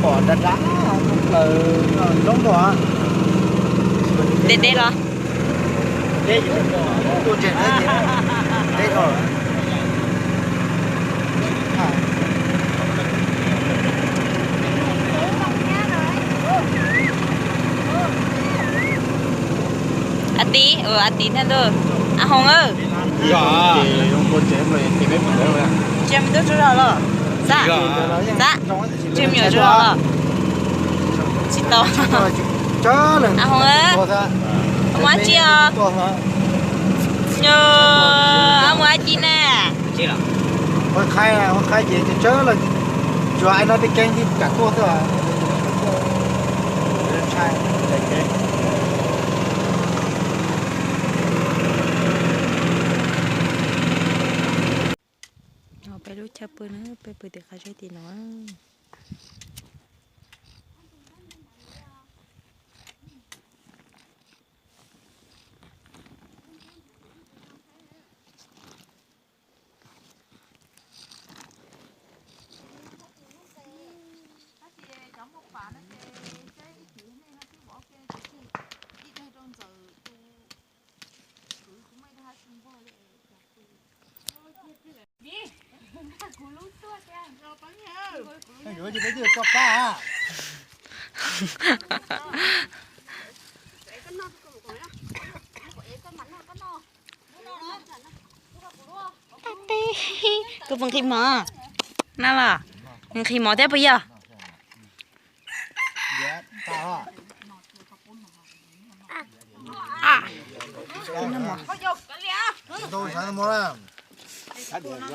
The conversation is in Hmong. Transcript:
Pom dav dav plaws loob muag. Deb deb los? Deb, tuaj ntseg na ces deb dhau lawm. A Tiv, a Tiv thiab ntuj, a Hoo, ces zoo tua ces ces peb mus ntawd. Tsis me tub tsuas zog los? Xav, xav, tsis me nyuam tsuas zog los? Tsis tau. A Hoo, mus dab tsi os? Nyob, mus dab tsi na? Ua qhaib, ua qhaib ces tsawg tsawg lawm, tsuas ai no tej keeb thiab kam tuaj xwb. Peb lub chaw pw na, peb pw tim qab zeb tim no. Yuav ces peb twb tso pab. Koj puas nqhis mov na los? Nqhis mov thiab puas yog?